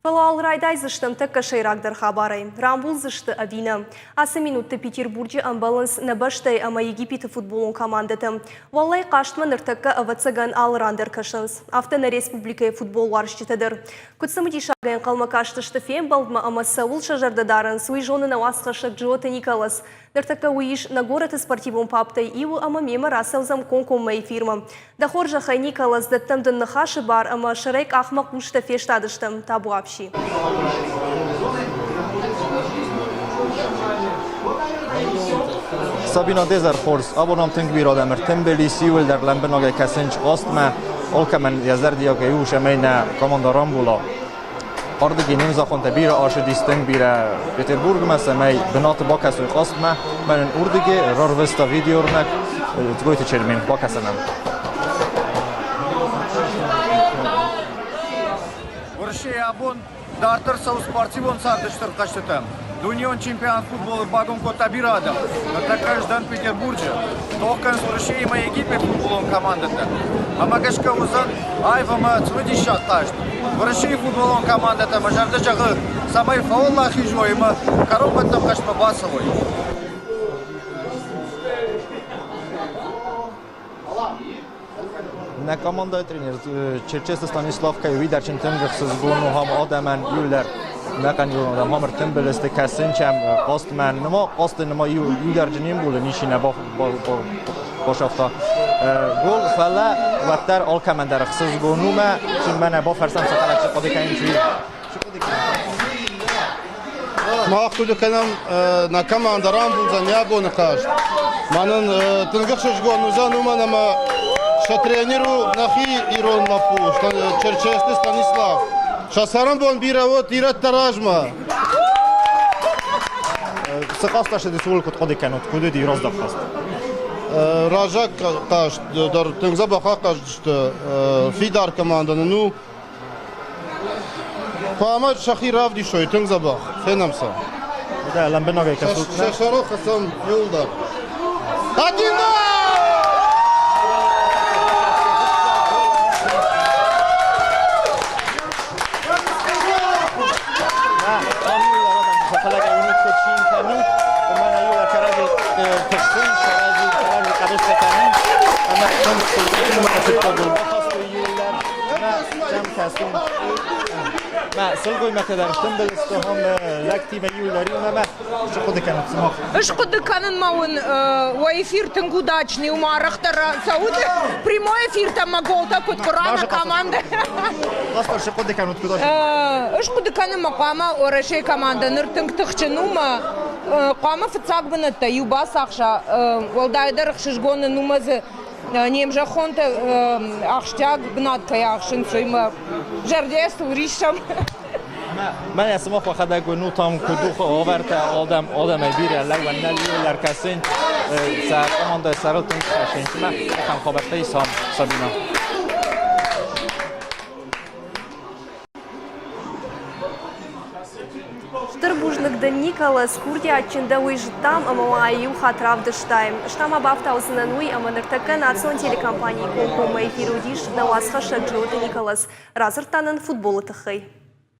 Фӕлӕ уал райдайдзыстӕм тӕккӕ сӕйрагдӕр хабарӕй. Рамбулдзысты ӕви нӕ? Ацы минутты Петербурджы ӕмбӕлынц нӕ бӕстӕйы ӕмӕ Египеты футболон командӕтӕ. Уӕллӕй хъазтмӕ ныртӕккӕ, ӕвӕццӕгӕн, алы ран дӕр кӕсынц. Афтӕ нӕ республикӕйы футболуарзджытӕ дӕр. Куыд цымыдисагӕй ӕнхъӕлмӕ кастысты фембӕлдмӕ ӕмӕ цӕуыл сӕ зӕрдӕ дарынц, уый зоны нӕ уацхӕссӕг Джиоты Николас. Ныртӕккӕ уый ис нӕ горӕты спортивон пабтӕй иуы ӕмӕ мемӕ рацӕудзӕн комкоммӕ эфирмӕ. Дӕ хорзӕхӕй, Николас, дӕттӕм дын ныхасы бар ӕмӕ сӕрӕй къахмӕ хъустӕ фестадыстӕм, табуапси. Сабина Дезер хорз, абон ам тынг бирӕ адӕм ӕртымбыл ис, иуылдӕр лӕмбынӕгӕй кӕсынц хъазтмӕ, алкӕмӕн йӕ зӕрдиагӕй у, цӕмӕй нӕ командӕ рамбула. Ардыги не мзӕххонтӕ бирӕ ацыдис тынг бирӕ Петербургмӕ, цӕмӕй бынаты бакӕсой хъазтмӕ. Мӕнӕн урдыги рарвыста видеоӕрмӕг Дзгойты Чермен. Бакӕсӕм ӕм. Уӕрӕсейы абон дарддӕр цӕуы спортивон царды стыр хъӕзтытӕ. Дунеон чемпионат футболы байгом кодта бирӕ адӕм. Ныртӕккӕ ӕз дӕн Петербурджы. Тох кӕнынц Уӕрӕсеимӕ Египет футболон командӕтӕ. Ӕмӕ гӕсгӕ уыдзӕн аив ӕмӕ цымыдисаг хъазт. Уӕрӕсейы футболон командӕтӕ мӕ зӕрдӕ зӕгъы, цӕмӕй фӕуӕлахиз уой ӕмӕ кӕронбӕттӕн хъазтмӕ бацӕуой. Нӕ командӕйы тренер Черчесты Станислав кӕй уый дӕр тынг ӕхсызгон у хам адӕмӕн иулӕр нӕхъӕн ирон адӕм хам ӕртымбыл сты кӕсынчӕм хъазтмӕ ныма хъазты ныма иу дӕр не мбулы ничи нӕ башафта гол фӕлӕ уӕддӕр алкӕмӕн дӕр ӕхсызгон у мӕ мӕнӕ бафӕрсӕм сӕхӕдӕг цы хъуыды кӕнынц уый Мах хъуыды кӕнӕм нӕ командӕ рамбулдзӕн йӕ абоны хъазт. Мӕнӕн тынг ӕхсызгон уыдзӕн, уымӕн ӕмӕ сӕ тренер у нӕхи ирон лӕппу Черчесты Станислав. Сӕ цӕрӕнбон бирӕ уӕд ирӕттӕ размӕ. Цы хъазт ссыдис, ууыл куыд хъуыды кӕнут? Куыд уыди раздӕр хъазт? Раззаг хъазт дӕр тынг дзӕбӕх ахъазыдысты. Фидар командӕ нын у. Хъуамӕ сӕхи равдисой тынг дзӕбӕх. Фенӕм сӕ. Дӕ лӕмбынӕгӕй кӕсут. Сӕ сӕрыл хӕцӕм иуылдӕр. Один Сылгоймӕгтӕ дӕр стымбыл сты, хам лӕгтимӕ иуылдӕр иумӕ мӕ цы хъуыды кӕнут сымах? Ӕз хъуыды кӕнын ма уын уӕ эфир тынг удачный у, ма арӕхдӕр цӕут прямой эфиртӕм мӕ голтӕ куыд къуыра нӕ командӕ. Астор, цы хъуыды кӕнут куыд Ӕз хъуыды кӕнын ма хъуамӕ Уӕрӕсейы командӕ ныр тынг тыхджын у мӕ хъуамӕ фыццаг бынӕттӕ иу бацахса, уӕлдайдӕр ӕхсызгон нын у мӕ дзы не мзӕххонтӕ ахсджиаг бынат кӕй ахсынц, уый мӕ зӕрдӕйӕ цы риссӕм. Мӕнӕ сымах уӕхӕдӕг уынут ам куыд у уавӕртӕ адӕм адӕмӕй бирӕ лӕууӕн нӕ иуылдӕр кӕсынц сӕ командӕйы сӕрыл тынг кӕсынц ӕмӕ ахӕм хабӕрттӕ ис ам Сабина. Стыр бузныг дын, Николас, курдиатджын дӕ уый зыдтам ӕмӕ ма иу хатт равдыстай. Ӕз та ма бафтаудзынӕн уый, ӕмӕ ныртӕккӕ национ телекомпанийы комкоммӕ эфиры уыдис нӕ уацхӕссӕг Джиоты Николас. Радзырдта нын футболы тыххӕй.